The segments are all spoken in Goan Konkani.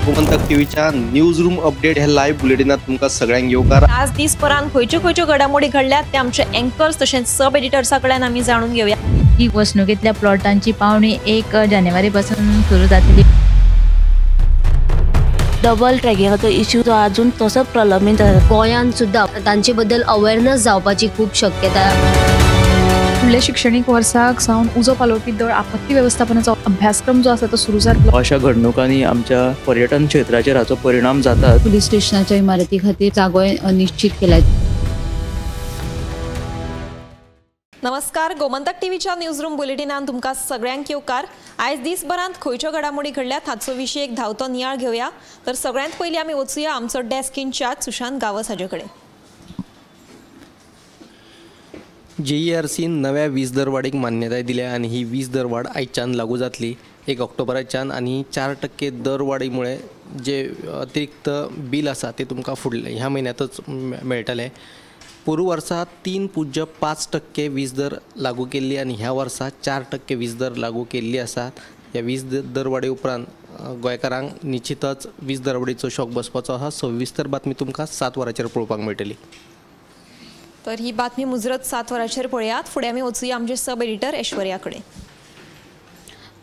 गोमंतक टीव्हीच्या न्यूज रूम अपडेट ह्या लाईव्ह बुलेटिनात तुमकां सगळ्यांक येवकार। आज दिसभरान खंयच्यो खंयच्यो घडामोडी घडल्यात ते आमचे अँकर्स तशेंच सब एडिटर्सा कडल्यान आमी जाणून घेवया। ही वसणुकेंतल्या प्लॉटांची पावणी 1 जानेवारी पासून सुरू जातली। डबल ट्रॅकिंगाचो इश्यू जो अजून तसोच प्रलंबीत आसा। गोंयांत सुद्दां तांचे बद्दल अवेअरनेस जावपाची खूब शक्यता। फुडल्या शिक्षणीक वर्साक सावन उजो पालोवपी दळ आपत्ती वेवस्थापनाचो अभ्यासक्रम जो आसा तो सुरू जातलो। अशा घडणुकांनी आमच्या पर्यटन क्षेत्राचेर हाचो परिणाम जाता। पुलीस स्टेशनाच्या इमारती खातीर जागो निश्चित केला। नमस्कार, गोमंतक टीव्हीच्या न्यूज रूम बुलेटिनान तुमकां सगळ्यांक येवकार। आयज दिसभरांत खंयच्यो घडामोडी घडल्यात हाचो विशीं एक धांवतो नियाळ घेवया। तर सगळ्यांत पयलीं आमी वचुया आमचो डेस्क इन्चार्ज सुशांत गावस हाजे कडेन। जेईआरसीन नव्या वीज दरवाडीक मान्यताय दिल्या आनी ही वीज दरवाड आयच्यान लागू जातली 1 ऑक्टोबराच्यान आनी 4% दरवाडीमुळे जे अतिरिक्त बील आसा ते तुमकां फुडले ह्या म्हयन्यांतच मेळटले। पोरू वर्सा 3.5% वीज दर लागू केल्ली आनी ह्या वर्सा 4% वीज दर लागू केल्ली आसा। ह्या वीज दरवाडी उपरांत गोंयकारांक निश्चितच वीज दरवाडीचो शॉक बसपाचो आसा। सविस्तर बातमी तुमकां 7 वरांचेर पळोवपाक मेळटली। तर ही बातमी मुजरत 7 वरांचेर पळयात। फुडें आमी वचुया आमचे सब एडिटर ऐश्वर्या कडेन।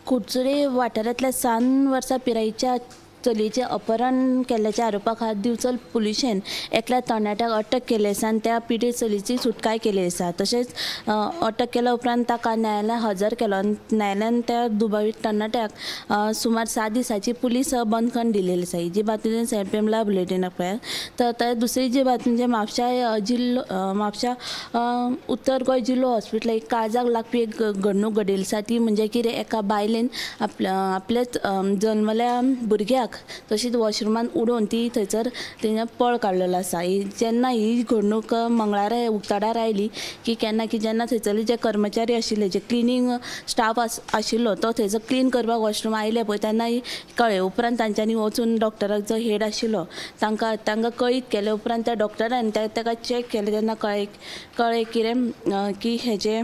कुडचडे वाठारांतल्या 7 वर्सां पिरायेच्या चलयेचें अपहरण केल्ल्याच्या आरोपा खातीर दिवचल पुलिशेन एकल्या तरणाट्याक अटक केल्ली आसा आनी त्या पिडीत चलयेची सुटकाय केल्ली आसा। तशेंच अटक केल्या उपरांत ताका न्यायालयान हजर केलो आनी न्यायालयान त्या दुबावीत तरणाट्याक सुमार 7 दिसांची पुलीस बंदखण दिलेली आसा। ही जी बातमी 7 PM live बुलेटिनाक पळयात। तर दुसरी जी बातमी म्हणजे म्हापश्या जिल्लो म्हापश्या उत्तर गोंय जिल्लो हॉस्पिटल एक काळजाक लागपी एक घडणूक घडिल्ली आसा। ती म्हणजे कितें, एका बायलेन आपल्याच जल्मल्या भुरग्याक तशीच वॉशरुमान उडोवन ती थंयसर तिणें पळ काडलेलो आसा। जेन्ना ही घडणूक मंगळारा उक्ताडार आयली की केन्ना की जेन्ना थंयसरले जे कर्मचारी आशिल्ले, जे क्लिनींग स्टाफ आशिल्लो तो थंयसर क्लीन करपाक वॉशरूम आयले पळय तेन्ना ही कळ्ळें। उपरांत तांच्यांनी वचून डॉक्टराक जो हेड आशिल्लो तांकां कळीत केलें। उपरांत त्या डॉक्टरान ताका चॅक केलें तेन्ना कळ्ळें कितें की हेजें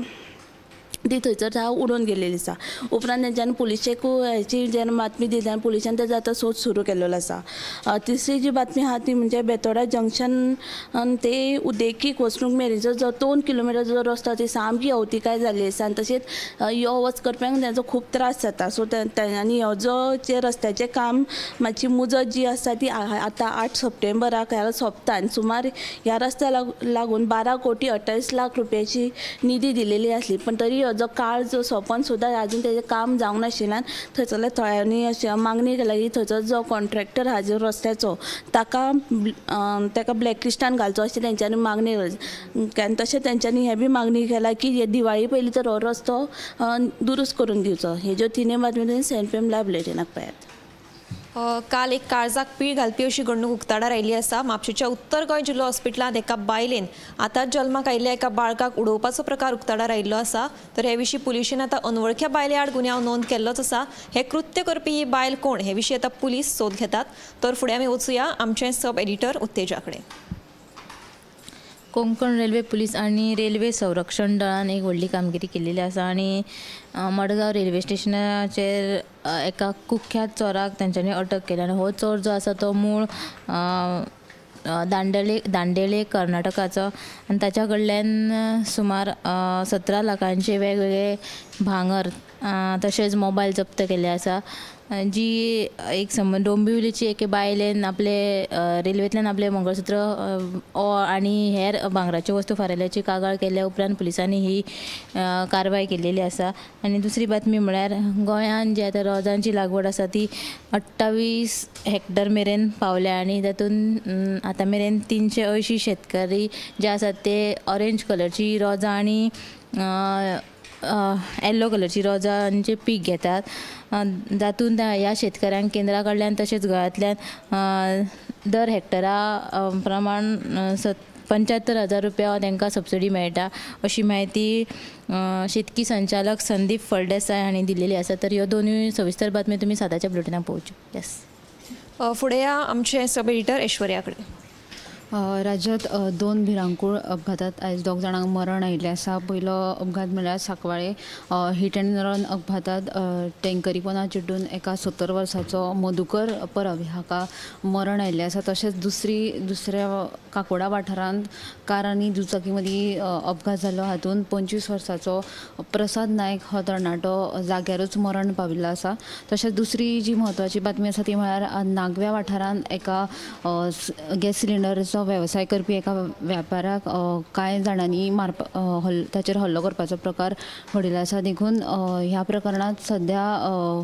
ती थंयसर हांव उडोवन गेलेली आसा। उपरांत तेंच्यांनी पुलिशेक हेची जेन्ना बातमी दिली तेन्ना पुलिशान तेजो आतां सोद सुरू केल्लो आसा। तिसरी जी बातमी आहा ती म्हणजे बेतोडा जंक्शन ते उद्देगीक वसणूक मेरेनचो जो 2 किलोमिटर जो रस्तो ती सामकी अवतिकाय जाल्ली आसा आनी तशेंच यो वच करप्यांक तेंचो खूब त्रास जाता। सो आनी हो जो जे रस्त्याचें काम मातशी मुजत जी आसा ती आतां 8 सप्टेंबराक ह्या सोंपता आनी सुमार ह्या रस्त्या लागून 12 कोटी 28 लाख रुपयाची निधी दिलेली आसली, पण तरी जो काळ जो सोंपोन सुद्दां अजून तेजें काम जावंक नाशिल्ल्यान थंयसरल्या थळांनी अशें मागणी केल्या की थंयसर जो कॉन्ट्रॅक्टर आहा जो रस्त्याचो ताका ताका ब्लॅकलिस्टान घालचो अशें तेंच्यांनी मागणी केली। आनी तशें तेंच्यांनी हें बी मागणी केला की दिवाळी पयलीं तर हो रस्तो दुरुस्त करून दिवचो। हेज्यो तिनूय बातमी 7 PM live बुलेटिनाक पळयात। काल एक काळजाक पीळ घालपी अशी घडणूक उक्ताडार आयिल्ली आसा। म्हापशेच्या उत्तर गोंय जिल्लो हॉस्पिटलांत एका बायलेन आतांच जल्माक आयिल्ल्या एका बाळकाक उडोवपाचो प्रकार उक्ताडार आयिल्लो आसा। तर हे विशीं पुलिशेन आतां अनवळख्या बायले आड गुन्यांव नोंद केल्लोच आसा। हे कृत्य करपी ही बायल कोण हे विशीं आतां पुलीस सोद घेतात। तर फुडें आमी वचुया आमचे सब एडिटर उत्तेजा कडेन। कोंकण रेल्वे पुलीस आनी रेल्वे संरक्षण दळान एक व्हडली कामगिरी केल्ली आसा आनी मडगांव रेल्वे स्टेशनाचेर एका कुख्यात चोराक तेंच्यांनी अटक केल्या आनी हो चोर जो आसा तो मूळ दांडेले कर्नाटकाचो आनी ताच्या कडल्यान सुमार 17 लाखांचे वेगवेगळे भांगर तशेंच मोबायल जप्त केल्ले आसा। जी एक समज डोंबिवलीची एके बायलेन आपले रेल्वेंतल्यान आपलें मंगळसूत्र आनी हेर भांगराच्यो वस्तू फारायल्याची कागाळ केल्या उपरांत पुलिसांनी ही कारवाय केलेली आसा। आनी दुसरी बातमी म्हळ्यार गोंयांत जी आतां रोजांची लागवड आसा ती 28 हेक्टर मेरेन पावल्या आनी तातूंत आतां मेरेन 380 शेतकरी जे आसात ते ऑरेंज कलरची रोजां आनी येल्लो कलरची रोजांचें पीक घेतात। जातूंत ह्या शेतकऱ्यांक केंद्रा कडल्यान तशेंच गोंयांतल्यान दर हेक्टरा प्रमाण 75,000 रुपया तांकां सबसिडी मेळटा अशी म्हायती शेतकी संचालक संदीप फळदेसाय हांणी दिलेली आसा। तर ह्यो दोनूय सविस्तर बातमी तुमी 7च्या बुलेटिनाक पळोवच्यो। येस, फुडें आमचे सब एडिटर ऐश्वर्या कडेन। राज्यात दोन भिरांकूळ अपघातात आयज 2 जाणांक मरण आयिल्लें आसा. पयलो अपघात म्हळ्यार सांकवाळे हिट अँड रन अपघातात टँकरी पोंदा चिड्डून एका 70 वर्साचो मधुकर परब हाका मरण आयिल्लें आसा. तशेंच दुसऱ्या काकोडा वाठारांत कार आनी दुचाकी मदीं अपघात जालो. हातूंत 25 वर्साचो प्रसाद नायक हो तरणाटो जाग्यारूच मरण पाविल्लो आसा. तशेंच दुसरी जी म्हत्वाची बातमी आसा ती म्हळ्यार नागव्या वाठारांत एका गॅस सिलिंडरचो वेवसाय करपी एका व्यापाराक कांय जाणांनी ताचेर हल्लो करपाचो प्रकार घडिल्लो आसा. देखून ह्या प्रकरणांत सद्या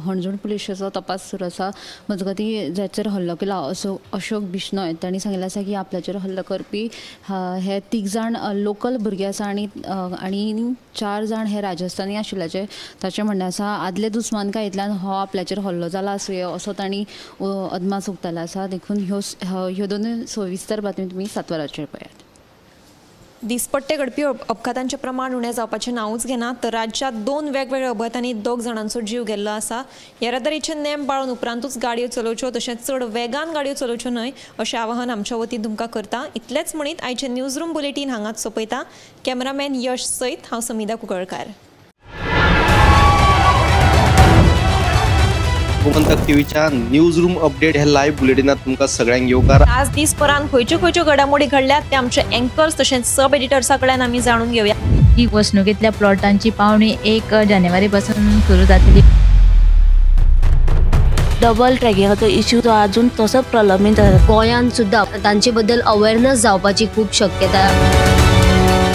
हणजूण पुलिशेचो तपास सुरू आसा. मजगतीं जाचेर हल्लो केला असो अशोक बिश्नोय तांणी सांगिल्लें आसा की आपल्याचेर हल्लो करपी हे 3 जाण लोकल भुरगे आसा आनी 4 जाण हे राजस्थानी आशिल्ल्याचें ताचें म्हणणें आसा. आदले दुस्मानकायेंतल्यान हो आपल्याचेर हल्लो जाला आसुये असो तांणी अदमास उक्तायलो आसा. देखून ह्यो दोनूय सविस्तर बातमी तुमी 7 वरांचेर पळयात. दिसपट्टे घडपी अपघातांचें प्रमाण उणें जावपाचें नांवूच घेना तर राज्यात 2 वेगवेगळ्या अपघातांनी 2 जाणांचो जीव गेल्लो आसा. येरादारीचे नेम पाळून उपरांतूच गाडयो चलोवच्यो तशेंच चड वेगान गाडयो चलोवच्यो न्हय अशें आवाहन आमच्या वतीन तुमकां करता. इतलेंच म्हणीत आयचें न्यूज रूम बुलेटीन हांगाच सोंपयता. कॅमेरामॅन यश सयत हांव समिधा कुंकळकार. गोमंतक टीव्हीच्या न्यूज रूम अपडेट हे लाईव्ह बुलेटिनात तुमकां सगळ्यांक येवकार. आज दिसभरान खंयच्यो खंयच्यो घडामोडी घडल्यात ते आमचे अँकर्स तशेंच सब एडिटर्सा कडल्यान आमी जाणून घेवया. ही वसणुकेंतल्या प्लॉटांची पावणी 1 जानेवारी पासून सुरू जातली. डबल ट्रॅकिंगाचो इश्यू जो अजून तसोच प्रलंबीत आसा. गोंयांत सुद्दां तांचे बद्दल अवेअरनेस जावपाची खूब शक्यता.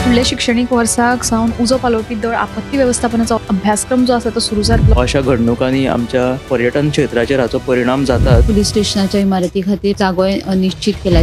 फुडल्या शिक्षणीक वर्साक सावन उजो पालोवपी दळ आपत्ती वेवस्थापनाचो अभ्यासक्रम जो आसा तो सुरू जातलो. अशा घडणुकांनी आमच्या पर्यटन क्षेत्राचेर हाचो परिणाम जाता. पुलीस स्टेशनाच्या इमारती खातीर जागोय निश्चित केला.